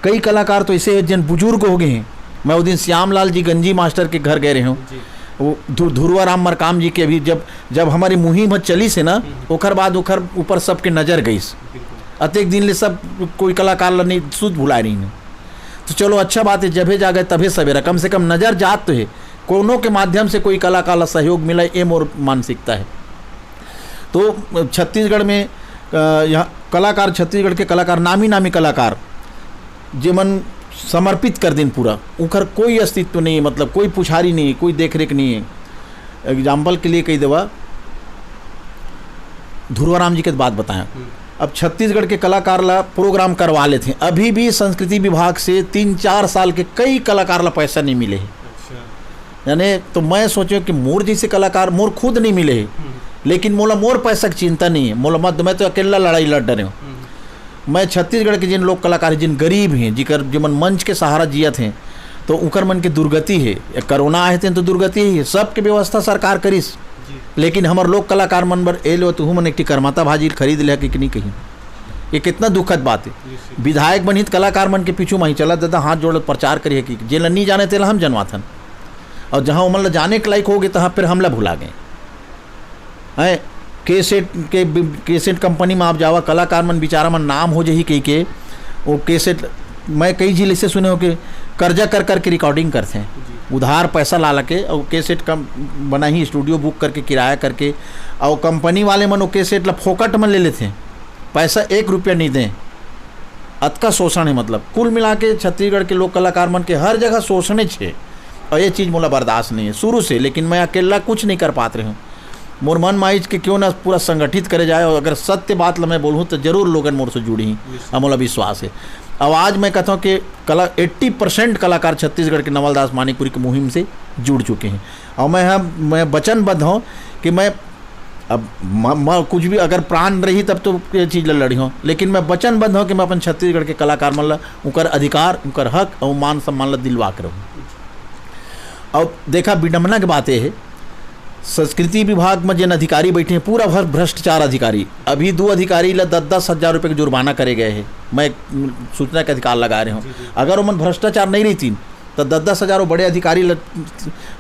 कई कलाकार तो ऐसे हैं, जेन बुजुर्ग हो गए हैं। मैं वो दिन श्यामलाल जी गंजी मास्टर के घर गए रहे हूँ, जी। वो धु-, धुरवा राम मरकाम जी के अभी जब, जब हमारी मुहिम ह चलिस हे ना, ओखर बाद ओखर ऊपर सबके नजर गईस। बिल्कुल। अतेक दिन ले सब कोई कलाकार ला नहीं, सुध भुलाए रहिन। तो चलो, अच्छा बात है, जभे जागे तभे सवेरा, कम से कम नजर जात तो है, कोनो के माध्यम से कोई कलाकार ला सहयोग मिला, ये मोर मानसिकता है। तो छत्तीसगढ़ में, अ, यहाँ कलाकार, छत्तीसगढ़ के कलाकार, नामी नामी कलाकार, जेमन समर्पित कर दिन पूरा, उनकर कोई अस्तित्व नहीं है, मतलब कोई पुछारी नहीं है, कोई देख रेख नहीं है। एग्जाम्पल के लिए कही देवा, धुरवाराम जी के बात बताया। हम्म। अब छत्तीसगढ़ के कलाकार ला प्रोग्राम करवा लेते हैं, अभी भी संस्कृति विभाग से तीन चार साल के कई कलाकार ला पैसा नहीं मिले है। अच्छा। यानी तो मैं सोचें कि मोर जैसे कलाकार मोर खुद नहीं मिले हे, लेकिन मोला मोर पैसा के चिंता नहीं है। मोला मत, मैं तो अकेला लड़ाई लड़ डरे हूँ। मैं छत्तीसगढ़ के जिन लोक कलाकार हैं, जिन गरीब हैं, जिकर जिमन मंच के सहारा जियत हैं, तो उकर मन के दुर्गति है। कोरोना आए थे तो दुर्गति ही है, सबके व्यवस्था सरकार करिस, लेकिन हमर लोक कलाकार मन बर ए लो, तुहू मन एक ठी करमाता भाजी खरीद ले कि नहीं कहीं। ये कितना दुखद बात है। विधायक बनित कलाकार मन के पीछू माही चला दादा हाथ जोड़ प्रचार करिए कि जेला नहीं जाने तेला हम जनवाथन। और जहाँ ओमन ला जाने के लायक हो गए, तहाँ फिर हमला भुला गए हैं। कैसेट के, कैसेट कंपनी में आप जावा, कलाकार मन बेचारा मन नाम हो जही कही के, वो कैसेट, मैं कई झी ले से सुने हो कि कर्जा कर करके रिकॉर्डिंग करते हैं, उधार पैसा ला ला के, और कैसेट कम बना ही स्टूडियो बुक करके, किराया करके, और कंपनी वाले मन वो कैसेट ला फोकट में ले लेते हैं, पैसा एक रुपया नहीं दें। अतका शोषण है, मतलब कुल मिला के छत्तीसगढ़ के लोक कलाकार मन के हर जगह शोषण छे। और ये चीज़ मोला बर्दाश्त नहीं है शुरू से, लेकिन मैं अकेला कुछ नहीं कर पात रहे हूँ। मोर मन माइज के क्यों ना पूरा संगठित करे जाए, और अगर सत्य बात ला मैं बोलूँ तो जरूर लोगन मोर से जुड़ी ही, अब मोला विश्वास है। अब आज मैं कहता हूँ कि कला एट्टी परसेंट कलाकार छत्तीसगढ़ के नवलदास मानिकपुरी की मुहिम से जुड़ चुके हैं, और मैं हम मैं वचनबद्ध हूँ कि मैं अब म, म, कुछ भी अगर प्राण रही तब तो ये चीज़ ला लड़ी हूँ, लेकिन मैं वचनबद्ध हूँ कि मैं अपन छत्तीसगढ़ के कलाकार मन ला उनकर अधिकार, उनकर हक और मान सम्मान ला दिलवा के रहूँ। अब देखा, विडम्बना की बात यह है, संस्कृति विभाग में जिन अधिकारी बैठे हैं, पूरा भ्र-, भ्रष्टाचार अधिकारी। अभी दो अधिकारी ला दस दस हज़ार रुपये का जुर्माना करे गए हैं। मैं, म, सूचना के अधिकार लगा रहे हूँ। अगर ओमन भ्रष्टाचार नहीं रहती तो दस दस हज़ार वो बड़े अधिकारी ला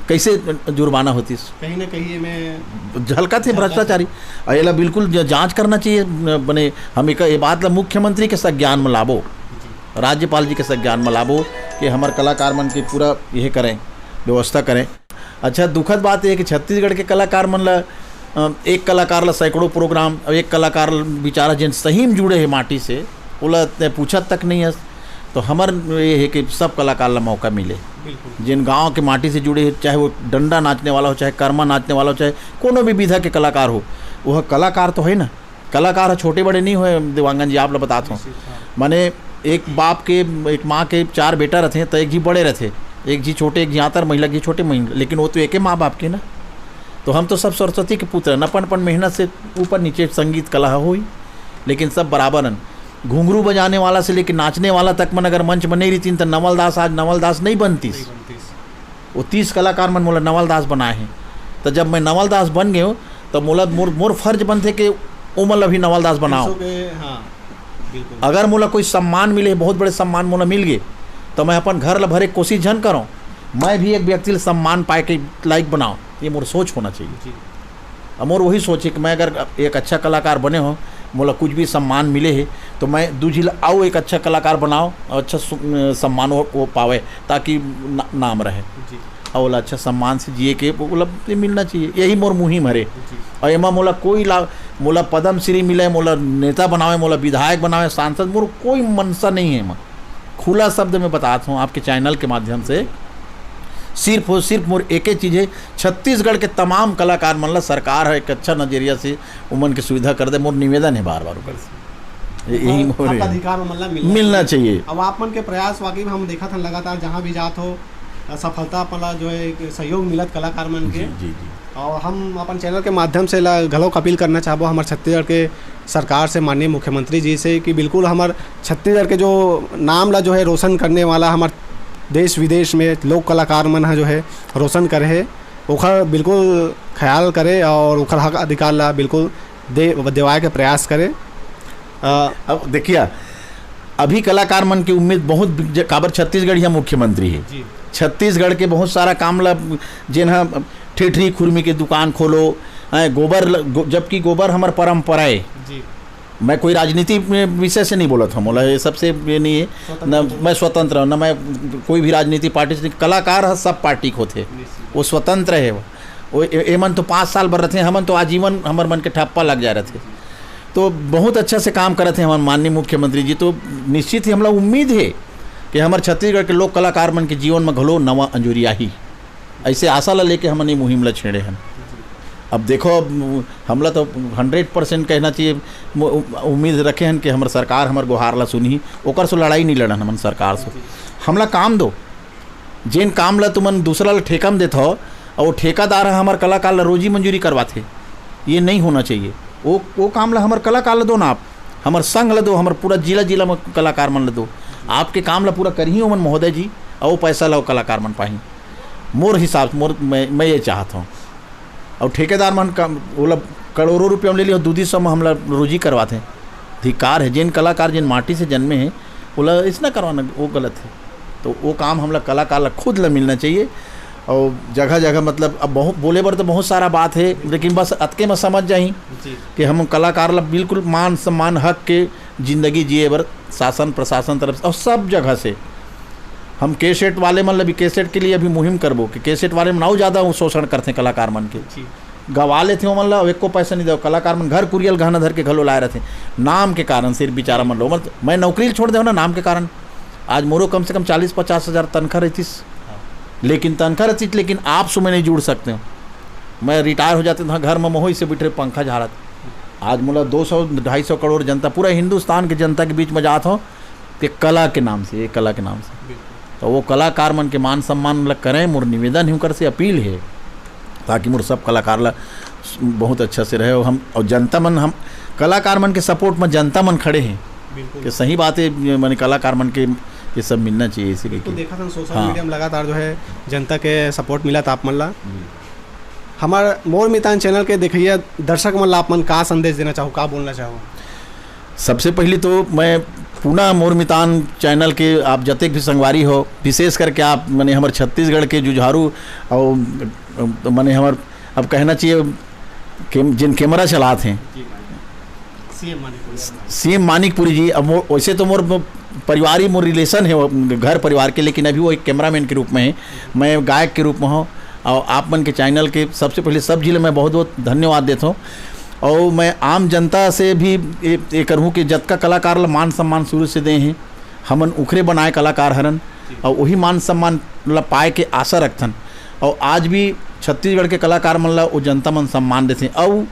कैसे जुर्माना होती? कहीं ना कहीं ये में झलकत हे झलकत हे। भ्रष्टाचारी। और एला बिल्कुल ज-, जांच करना चाहिए। बने हम एक ये बात ला मुख्यमंत्री के संज्ञान में लाबो, राज्यपाल जी के संज्ञान में लाबो कि हमर कलाकार मन के पूरा ये करें, व्यवस्था करें। अच्छा, दुखद बात यह है कि छत्तीसगढ़ के कलाकार मन ला, अ, एक कलाकार ला सैकड़ों प्रोग्राम, और एक कलाकार बेचारा जिन सही में जुड़े है माटी से, ओला ते पूछत तक नहीं है। तो हमर ये है कि सब कलाकार ला मौका मिले। जिन गांव के माटी से जुड़े है, चाहे वो डंडा नाचने वाला हो, चाहे कर्मा नाचने वाला हो, चाहे कोनो भी विधा के कलाकार हो, वह कलाकार तो है ना। कलाकार ह छोटे बड़े नहीं होए, देवांगन जी, आप ला बतात हूँ। माने एक बाप के, एक माँ के चार बेटा रहते हैं, तो एक जी बड़े रहते, एक जी छोटे, एक जी आतर महिला, एक जी छोटे महिला, लेकिन वो तो एके माँ बाप के ना। तो हम तो सब सरस्वती के पुत्र हैं, अपन अपन मेहनत से ऊपर नीचे संगीत कला ह होई, लेकिन सब बराबर हैं। घुंघरू बजाने वाला से लेके नाचने वाला तक मन अगर मंच में नहीं रहतीन, तो नवलदास आज नवलदास नहीं बनतीस। वो तीस कलाकार मन मोला नवलदास बनाए हैं। तो जब मैं नवलदास बन गए हूँ, तो मोला मोर, मोर फर्ज बनथे कि ओमन ला भी नवलदास बनाओ। तीसों के, हाँ, बिल्कुल। अगर मोला कोई सम्मान मिले, बहुत बड़े सम्मान मोला मिल गए, तो मैं अपन घर ला भरे के कोशिश झन करूँ, मैं भी एक व्यक्ति ला सम्मान पाए के लायक बनाओ, ये मोर सोच होना चाहिए। अब मोर वही सोच है कि मैं अगर एक अच्छा कलाकार बने हो, मोला कुछ भी सम्मान मिले है, तो मैं दू झी ला अउ एक अच्छा कलाकार बनाओ और अच्छा सु-, सम्मान वो, वो पावे, ताकि ना, नाम रहे। और ओला अच्छा सम्मान से जिए के उपलब्धि मिलना चाहिए, यही मोर मुहिम हरे। और एमा मोला कोई ला, मोला पद्म श्री मिले, मोला नेता बनावे, मोला विधायक बनावे, सांसद, मोर कोई मनसा नहीं है एमा। खुला शब्द में बतात हूँ आपके चैनल के माध्यम से, सिर्फ और सिर्फ मोर एक ही चीज़ है, छत्तीसगढ़ के तमाम कलाकार मन ला सरकार ह एक अच्छा नजरिया से उमन के सुविधा कर दे। मोर निवेदन है बार बार ओकर से। ये-, यही मोर आपका अधिकार मन ला मिलना मिलना चाहिए। अब आप मन के प्रयास वाकई में हम देखत हन लगातार जहाँ भी जात हो, सफलता आप मन ला जो है एक सहयोग मिलत कलाकार मन के। जी, जी, जी। और हम अपन चैनल के माध्यम से ला घलो अपील करना चाहबो हमर छत्तीसगढ़ के सरकार से, माननीय मुख्यमंत्री जी से, कि बिल्कुल हमर छत्तीसगढ़ के जो नाम ला जो है रोशन करने वाला, हमर देश विदेश में लोक कलाकार मन ह जो है रोशन करे है, ओखर बिल्कुल ख्याल करे और ओखर हक अधिकार ला बिल्कुल दे, देवाए के प्रयास करे। अ, अब देखिए, अभी कलाकार मन की उम्मीद बहुत ज-, काबर छत्तीसगढ़ या मुख्यमंत्री है। जी। छत्तीसगढ़ के बहुत सारा काम ला, जेन ह ठेठरी खुरमी के दुकान खोलो, हैं, गोबर ल-, गो-, जबकि गोबर हमर परंपरा है। जी। मैं कोई राजनीति में विषय से नहीं बोलत हूँ, मोला ये सबसे ये नहीं है, स्वतंत्र न हो। मैं स्वतंत्र हूँ, न मैं कोई भी राजनीति पार्टी से, कलाकार ह सब पार्टी के होथे, निश्चित। वो स्वतंत्र है। वो, वो ए-, एमन तो पाँच साल बर रहते हैं, हमन तो आजीवन हमर मन के ठप्पा लग जाए रहते। तो बहुत अच्छा से काम करत हैं हमारे माननीय मुख्यमंत्री जी। तो निश्चित ही हमला उम्मीद है कि हमारे छत्तीसगढ़ के लोक कलाकार मन के जीवन में घलो नवा अंजुरी आही। ऐसे आशा ला लेके हमन ये मुहिम ला छेड़े हन। अब देखो, अब हमला तो हंड्रेड परसेंट कहना चाहिए, मु-, उम्मीद रखे हन कि हमर सरकार हमर गुहार ला सुनही, ओकर से लड़ाई नहीं लड़न हमन सरकार से। हमला काम दो, जेन काम ला तुमन दूसरा ला ठेका म देथव, अउ वो ठेकादार ह हमर कलाकार ला रोजी मंजूरी करवाथे, ये नहीं होना चाहिए। वो, वो काम ला हमर कलाकार ला दो ना आप, हमर संघ ला दो, हमर पूरा जिला, जिला में कलाकार मन ला दो। आपके काम ला पूरा करही ओमन महोदय जी, अउ वो पैसा ला वो कलाकार मन पाही। मोर हिसाब से, मोर, मैं, मैं ये चाहत हूँ। अउ ठेकेदार मन का, ओला करोड़ों रुपया में ले लियो, दू दू सौ में हमला रोजी करवाथे। अधिकार है, जेन कलाकार, जेन माटी से जन्मे हैं, ओला इसना करवाना, वो गलत है। तो वो काम हमला कलाकार ला खुद ला मिलना चाहिए। और जगह जगह, मतलब, अब बहुत बोले बर तो बहुत सारा बात है, लेकिन बस अतके में समझ जाही जी। कि हम कलाकार ला बिल्कुल मान सम्मान, हक के जिंदगी जिए बर शासन प्रशासन तरफ से और सब जगह से हम कैसेट वाले मन ला भी, कैसेट के लिए अभी मुहिम करबो कि कैसेट वाले मन अउ ज्यादा शोषण करथे कलाकार मन के। जी। गवा लेथे ओमन ला, अउ एको पैसा नहीं देव। कलाकार मन घर कुरियल गहना धर के घलो लाए रथे, नाम के कारण सिर्फ बेचारा मन लो। मैं नौकरी ल छोड़ देव ना, नाम के कारण। आज मोरो कम से कम चालीस पचास हजार तनखा रहतीस, लेकिन तनखा रहतीस, लेकिन आप से मैं नहीं जुड़ सकते हूँ। मैं रिटायर हो जाते तो घर में महोई से बैठे पंखा झाड़त। आज मोला दो सौ ढाई सौ करोड़ जनता, पूरा हिंदुस्तान के जनता के बीच में जात हो, ते कला के नाम से, ये कला के नाम से। बिल्कुल। तो वो कलाकार मन के मान सम्मान ला करें, मोर निवेदन है, उनकर से अपील है, ताकि मोर सब कलाकार ला बहुत अच्छा से रहे। और हम, और जनता मन, हम कलाकार मन के सपोर्ट में जनता मन खड़े हैं। बिल्कुल। कि सही बात है, ये माने कलाकार मन के ये सब मिलना चाहिए, इसीलिए बिल्कुल। कि देखा था सोशल हाँ। मीडिया में लगातार जो है जनता के सपोर्ट मिला था आप मन ला। जी। हमार मोर मितान चैनल के देखिए दर्शक मन ला आप मन का संदेश देना चाहो, का बोलना चाहो? सबसे पहले तो मैं पुनः मोर मितान चैनल के आप जतेक भी संगवारी हो, विशेष करके आप, माने, हमर छत्तीसगढ़ के जुझारू और, माने, हमर, अब कहना चाहिए कि जिन कैमरा चलात हैं, सीएम मानिकपुरी। सीएम मानिकपुरी जी, अब वो, वैसे तो मोर परिवार ही, मोर रिलेशन है वो घर परिवार के, लेकिन अभी वो एक कैमरामैन के रूप में है, मैं गायक के रूप में हूँ। और आप मन के चैनल के सबसे पहले सब जिले में बहुत बहुत धन्यवाद देता हूँ। और मैं आम जनता से भी ये, ये करूँ कि जतका कलाकार ला मान सम्मान शुरू से दे हैं, हमन उखरे बनाए कलाकार हरन, और वही मान सम्मान ला पाए के आशा रखथन। और आज भी छत्तीसगढ़ के कलाकार मन ला वो जनता मन सम्मान देथे। और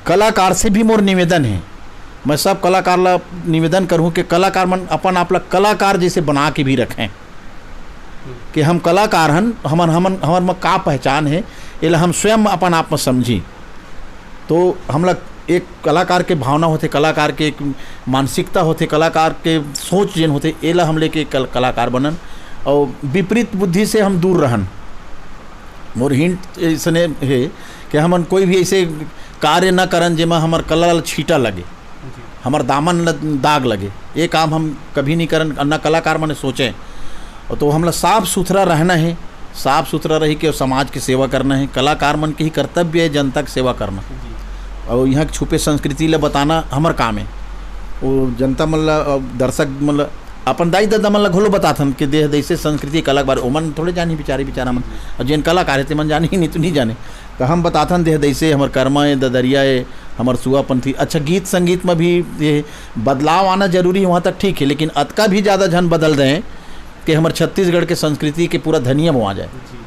कलाकार से भी मोर निवेदन है, मैं सब कलाकार ला निवेदन करूँ कि कलाकार मन अपन आप ला कलाकार जैसे बना के भी रखें, कि हम कलाकार हन, हमन, हमन, हमर में का पहचान है, एला हम स्वयं अपन आप में समझी। तो हमला एक कलाकार के भावना होथे, कलाकार के एक मानसिकता होथे, कलाकार के सोच जेन होथे, एला हम लेके कल-, कलाकार बनन और विपरीत बुद्धि से हम दूर रहन। मोर हिंट इसने हे कि हमन कोई भी ऐसे कार्य न करन जेमा हमर कला ल छींटा लगे, जी। हमर दामन ल दाग लगे। ये काम हम कभी नहीं करन, न कलाकार मने सोचे। तो हमला साफ सुथरा रहना है, साफ सुथरा रही के समाज के सेवा करना है। कलाकार मन के ही कर्तव्य है जनता के सेवा करना। जी। और यहाँ के छुपे संस्कृति ल बताना हमर काम है। वो जनता मन ल, अ, दर्शक मन ल, अपन दाई ददा मन ल घलो बताथन कि देह दइसे संस्कृति कला के बारे, ओमन थोड़े जानी बिचारे बिचारा मन। और जेन कलाकार है, तेमन जानी ही नहीं, तो नहीं जाने। तो हम बताथन देह दइसे हमर कर्मा ए, ददरिया ए, हमर सुआ पंथी। अच्छा, गीत संगीत में भी ये बदलाव आना जरूरी है, वहाँ तक ठीक है, लेकिन अतका भी ज़्यादा झन बदल दें कि हमर छत्तीसगढ़ के संस्कृति के पूरा धनिया बोआ जाए। जी।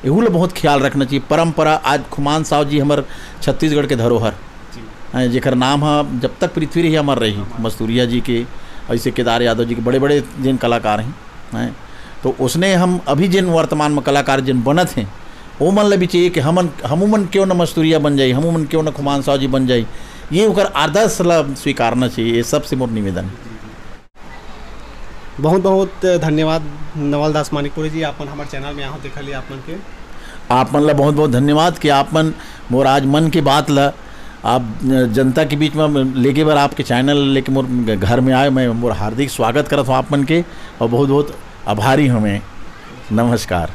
एहू ल बहुत ख्याल रखना चाहिए। परंपरा, आज खुमान साव जी हमर छत्तीसगढ़ के धरोहर जी। हैं, जेकर नाम ह जब तक पृथ्वी रही अमर रही, अमर। मस्तूरिया जी के, ऐसे केदार यादव जी के, बड़े-बड़े जिन कलाकार हैं, हैं, तो उसने हम अभी जिन वर्तमान में कलाकार जिन बनत हैं, वो मन ल भी चाहिए कि हमन, हमू मन क्यों न मस्तूरिया बन जाई, हमू मन क्यों न खुमान साव जी बन जाई, ये ओकर आदर्श ला स्वीकारना चाहिए। ये सबसे मोर निवेदन है। बहुत बहुत धन्यवाद नवल दास मानिकपुरी जी, आप मन हमर चैनल में यहाँ देखा लिया आप मन के। आप मन ला बहुत बहुत धन्यवाद कि आप मन मोर आज मन की बात ला आप जनता के बीच में लेके बर आपके चैनल लेके मोर घर में आए। मैं मोर हार्दिक स्वागत करत हूँ आप मन के और बहुत बहुत आभारी हूँ मैं। नमस्कार।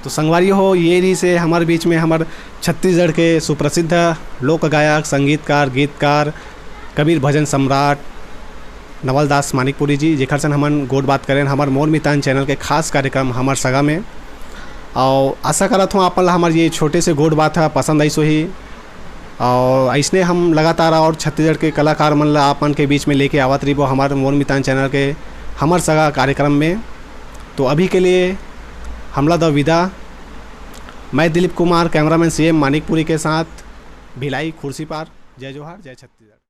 तो संगवारी हो, ये रही से हमारे बीच में हमारे छत्तीसगढ़ के सुप्रसिद्ध लोक गायक, संगीतकार, गीतकार, कबीर भजन सम्राट नवल दास मानिकपुरी जी, जेकर से हमन गोठ बात करें हमार मोर मितान चैनल के खास कार्यक्रम हमर सगा में। और आशा करत हूँ आप मन ला हमार ये छोटे से गोठ बात ह पसंद आइस होही। और ऐसने हम लगातार और छत्तीसगढ़ के कलाकार मन ला आप मन के बीच में लेके आवत रहिबो हमार मोर मितान चैनल के हमर सगा कार्यक्रम में। तो अभी के लिए हमला दो विदा। मैं दिलीप कुमार, कैमरामैन सीएम मानिकपुरी के साथ भिलाई खुर्सीपार। जय जोहार, जय छत्तीसगढ़।